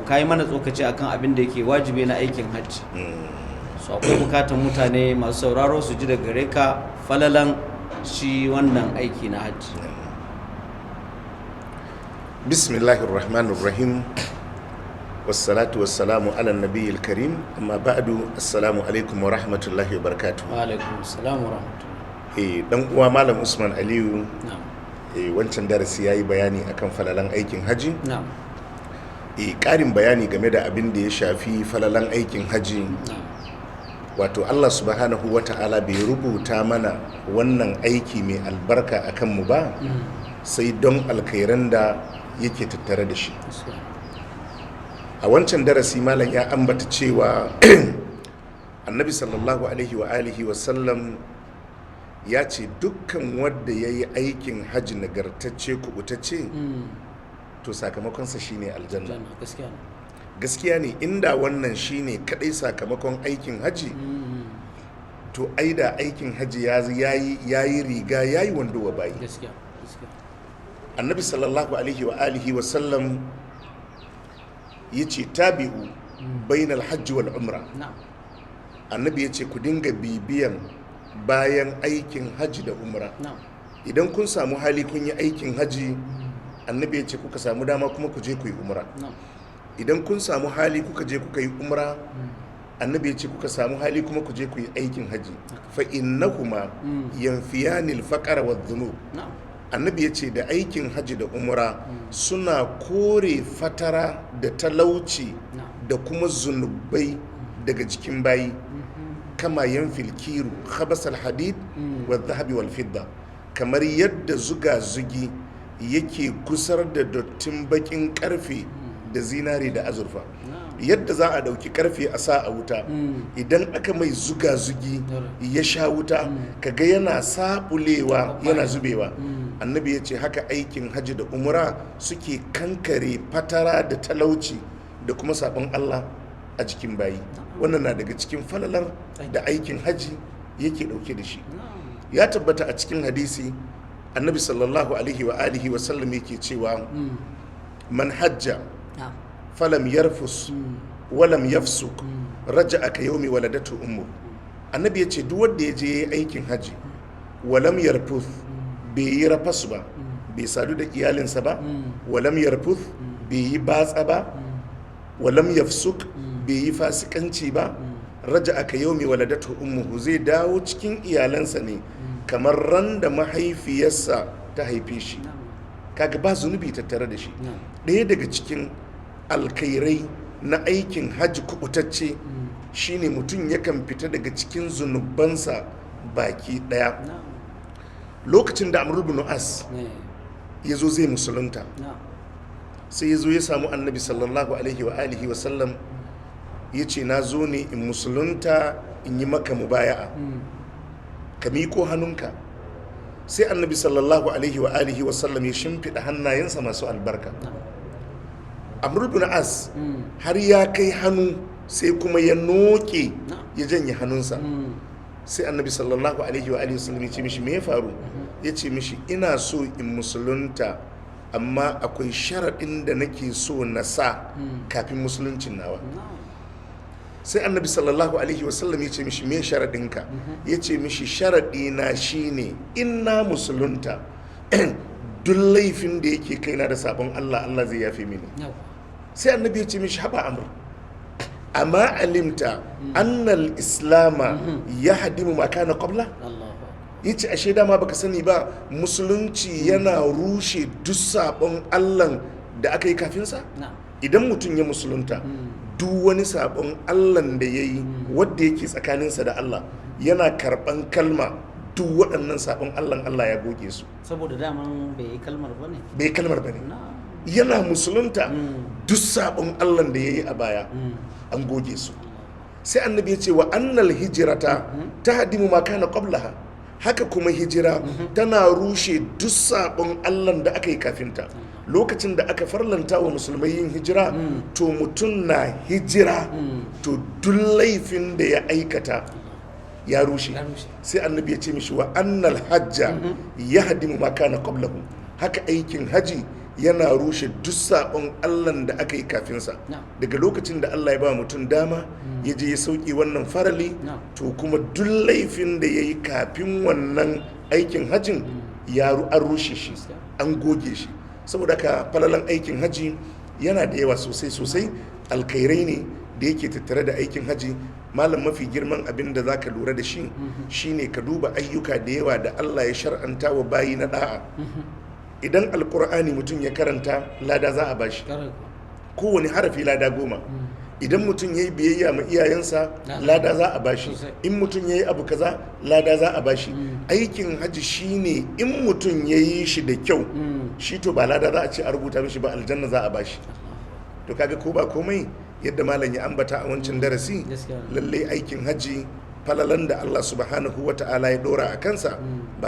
Kayi mana tsokaci akan abin da yake wajibi na aikin hajji. So akwai bukatar mutane masu sauraro su ji daga gare ka falalan shi wannan aiki na hajji. Bismillahir Rahmanir Rahim. Wassalatu wassalamu ala nabiyil karim. Amma ba'du, assalamu alaikum wa rahmatullahi wa barakatuh. Wa alaikum assalam wa rahmatullahi. Dan uwa Malam Usman Aliyu, Na'am. Wancan darasi yayi bayani akan falalan aikin haji. Na'am. Karin bayani game da abin da ya shafi falalan aikin haji. Na'am. Wato Allah subhanahu wa ta'ala bai rubuta mana wannan aiki mai albarka a kanmu ba sai don alkhairan da yake tattare da shi. A wancan darasi malam ya ambata cewa Annabi sallallahu alaihi wa alihi wa sallam ya ce dukkan wanda ya yi aikin hajji nagartacce, kubutacce, to sakamakonsa shine aljanna. Aljanna, gaskiya ne. Gaskiya ne, inda wannan shine kadai sakamakon aikin haji, to ai da aikin haji ya yayi riga yayi wando wa bayi. Gaskiya gaskiya. Annabi sallallahu alaihi wa alihi wa sallam yace tabi'u bainal hajji wal umra. Annabi yace ku dinga bibiyan bayan aikin haji da umra. Idan kun samu hali kun yi aikin haji, annabi yace kuka samu dama kuma ku je ku yi umra. Idan kun samu hali kuka je kuka yi umra, annabi ya ce kuka samu hali kuma ku je ku yi aikin haji, fa innahuma yanfiyani al-faqra wa dhunub. Annabi ya ce da aikin haji da umra suna kore fatara da talauci da kuma zunubai daga jikin bayi, kama yanfil kiru khabasal hadid wa dhahabi wal fidda, kamar yadda zuga zugi yake gusar da dottin bakin karfe da zinari da azurfa. Yadda za a dauki karfe a sa a wuta, idan aka mai zuga zugi ya sha wuta, kaga yana sabulewa, yana zubewa. Annabi ya ce haka aikin hajji da umra suke kankare fatara da talauci da kuma sabon Allah a jikin bayi. Wannan na daga cikin falalar da aikin hajji yake dauke da shi. Ya tabbata a cikin hadisi, Annabi sallallahu alaihi wa alihi wa sallam yake cewa man hajja falam yarfus walam yafsuk raja'a ka yawmi waladatu ummu. Annabi ya ce duk wanda ya je aikin haji, walam yarfus, bai yi rafasu ba, bai sadu da iyalinsa ba, walam yarfus, bai yi batsa ba, walam yafsuk, bai yi fasikanci ba, raja'a ka yawmi waladatu ummuhu, zai dawo cikin iyalansa ne kamar ran da mahaifiyarsa ta haife shi. Kaga ba zunubi tattare da shi. Ɗaya daga cikin alkhairai na aikin hajji kubutacce shine mutum yakan fita daga cikin zunubansa baki ɗaya. Lokacin da Amr ibn As ya zo zai musulunta, sai ya zo ya samu Annabi sallallahu alaihi wa alihi wa sallam, ya ce na zo ne in musulunta, in yi maka mubaya'a, ka miƙo hannunka. Sai Annabi sallallahu alaihi wa alihi wa sallam ya shimfiɗa hannayensa masu albarka. Amr ibn As har ya kai hannu, sai kuma ya noke, ya janye hannunsa. Sai Annabi sallallahu alaihi wa alihi wasallam ya ce mishi, me ya faru? Ya ce mishi ina so in musulunta, amma akwai sharaɗin da nake so na sa kafin musuluncin nawa. Sai Annabi sallallahu alaihi wasallam ya ce mishi, me sharaɗinka? Ya ce mishi sharaɗi na shine in na musulunta, duk laifin da yake kaina da sabon Allah, Allah zai yafe mini. Sai Annabi ya ce mishi, haba Amr, amma alimta annal islama ya hadimu ma kana qabla? Yace ashe dama baka sani ba, musulunci yana rushe duk sabon Allah da aka yi kafin sa? Idan mutum ya musulunta, duk wani sabon Allah da ya yi wadda yake tsakaninsa da Allah, yana karban kalma, duk waɗannan sabon Allah, Allah ya goge su. Saboda daman bai yi kalmar ba ne. Bai kalmar ba ne. Yana musulunta, duk sabon Allah da ya yi a baya an goge su. Sai Annabi ya ce wa annal hijirata ta hadimu ma kana qablaha, haka kuma hijira tana rushe duk sabon Allah da aka yi kafinta. Lokacin da aka farlanta wa musulmai yin hijira, to mutum na hijira, to duk laifin da ya aikata ya rushe. Sai Annabi ya ce mishi wa annal hajja ya hadimu ma kana qablahu, haka aikin haji Yana rushe duk saɓon Allah da aka yi kafinsa. Daga lokacin da Allah ya ba mutum dama ya je ya sauki wannan farali, to kuma duk laifin da ya yi kafin wannan aikin hajjin ya an rushe shi, an goge shi. Saboda haka falalan aikin haji yana da yawa sosai sosai. Alkhairai ne da yake tattare da aikin haji. Malam, mafi girman abin da zaka lura da shi shine ka duba ayyuka da yawa da Allah ya shar'anta wa bayi na da'a. Idan Alkur'ani mutum ya karanta, lada za a bashi, kowane harafi lada 10. Idan mutum ya yi biyayya ma iyayensa, lada za a bashi. In mutum ya yi abu kaza, lada za a bashi. Aikin haji shine in mutum ya yi shi da kyau, shi to ba lada za a ce a rubuta mishi ba, aljanna za a bashi. To kaga ko ba komai, yadda malam ya ambata a wancan darasi, lallai aikin haji falalan da Allah subhanahu wa ta'ala ya dora a kansa ba